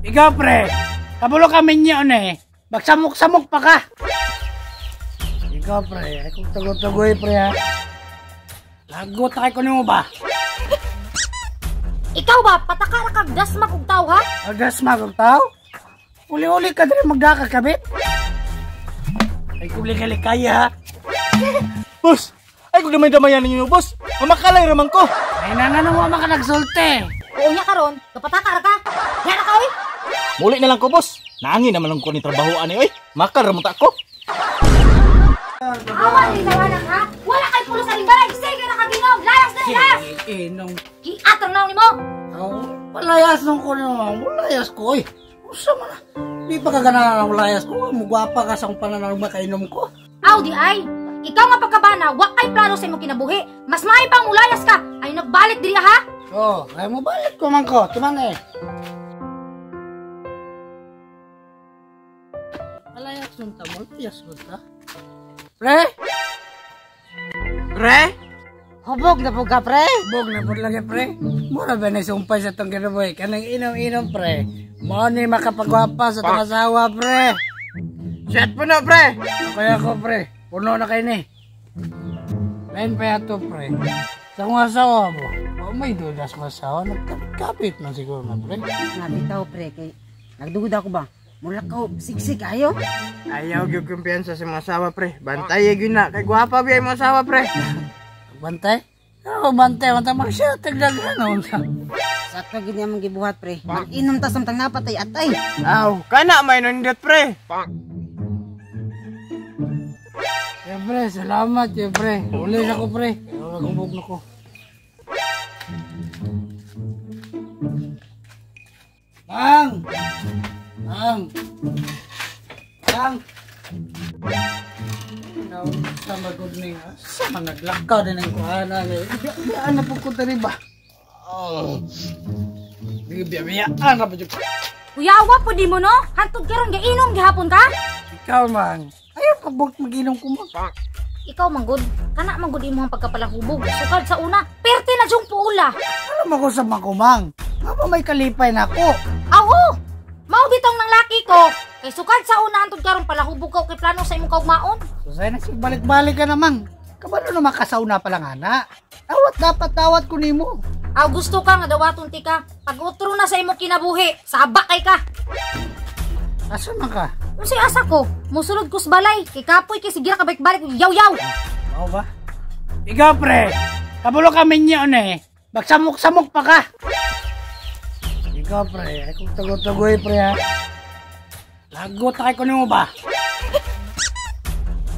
Ikaw pre, kabulo kami niyo eh. Magsamok-samok pa ka. Ikaw pre, ay kung tago-tagoy pre ha. Lagot na kay kunin mo ba? Ikaw ba, pataka ra kag dasmag og tawo ha? Magdasmag og tao? Uli-uli ka diri magdaka kabit. Ay kung likay-likaya ha. Boss, ay kung damay-damayan ninyo, boss. Mamakalay raman ko. Ay nangano mo maka nagsulti. Oo nya karon, kapataka ra ka. Diha ra ka oy. Muli na lang ko, boss. Naangin naman lang ko ni trabahoan ni, oy. Makal ramon ta ko. Awa ni tawanan ha. Wala kay pulos sa balay. Sige ra ka ginom. Layas na layas. Inom. Giatang naon nimo. Aw, palayas nung ko naman. Ulayas ko oy. Usa man na. Di pa ka ganahan ang ulayas ko. Mugwapa ka sa akong pananaw makainom ko. Aw di ay. Ikaw nga pagkabana, wa kay plano sa imong kinabuhi. Mas maayo pang mulayas ka. Ay nagbalik diri ha. Oh, ay mo balik ko man ko. Tuman eh. Palayas nung tamo, layas ko ta. Pre! Pre? Hubog na po ka, pre? Bog na po lagi, pre. Mura ba na sumpay sa tong kinabuhi? Kanang inom-inom, pre. Mao ni makapagwapa sa tong asawa, pre. Shit po na, pre. Kaya ko, pre. Puno na kayo ni. Lain pa yato, pre. Sa kong asawa mo, oh, may dudas ko asawa. Nagkapit man siguro na, pre. Nabitaw pre kay nagdugod ako ba? Mula ko siksik ayo. Ayaw gyud kumpiyansa sa mga asawa, pre. Bantay gyud na kay gwapa biya imong asawa, pre. Bantay? Ako, bantay. Bantay, magsya. Tagdagan. Sakto gid niya mong gibuhat pre. Mag-inom ta samtang napatay atay. Aw, kana may nindot, pre. Siyempre, salamat, siyempre. Uli na ko, pre. Wala gubog na ko. Mang! Mang! Mang! Now, sa magod ni sa mga naglakaw din ang kuhana. Biyaan na po ko diri ba? Oh. Biyaan na po dyan. Kuyawa po di mo no. Hantod karon gainom gihapon ka. Ikaw, Mang. Ayaw ka bang mag-inom ko, Mang? Ikaw manggod, kana manggod imong pagkapalahubog. Sukad sa una, perte na jung puula. Alam ako sa makumang. Nga ba may kalipay na ako? Aw, mao bitong nang laki ko. Kay sukad sa una hantod karon palahubog ka kay plano sa imong kaugmaon. So sa'yo, nagsibalik-balik ka namang. Kabalo na makasauna pa lang, ana. Awat dapat tawat ko nimo. Aw gusto ka nga dawaton ti ka. Pag utro na sa imong kinabuhi, saba kay ka. Asa man ka? Unsay asa ko? Musulod ko sa balay. Kay kapoy kay sige ra ka balik-balik yaw-yaw. Mao ba? Ikaw, pre. Kabalo kami niyo eh. Magsamok-samok pa ka. Ikaw, pre. Ay kung tago-tagoy, pre, ha. Lagot na kay kunin mo ba?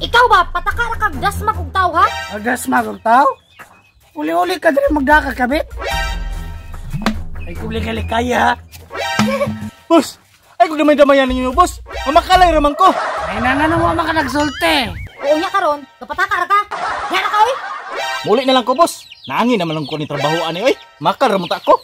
Ikaw ba pataka ra kag dasmag og tawo ha? Magdasmag og tao? Uli-uli ka diri magdaka kabit. Ay kung likay-likaya ha. Boss, ay kung damay-damayan ninyo, boss. Mamakalay raman ko. Ay nangano mo maka nagsulti. Oo nya karon, kapataka ra ka. Diha ra ka oy. Muli na lang ko, boss. Naangin naman lang ko ni trabahoan ni, oy. Makal ramon ta ko.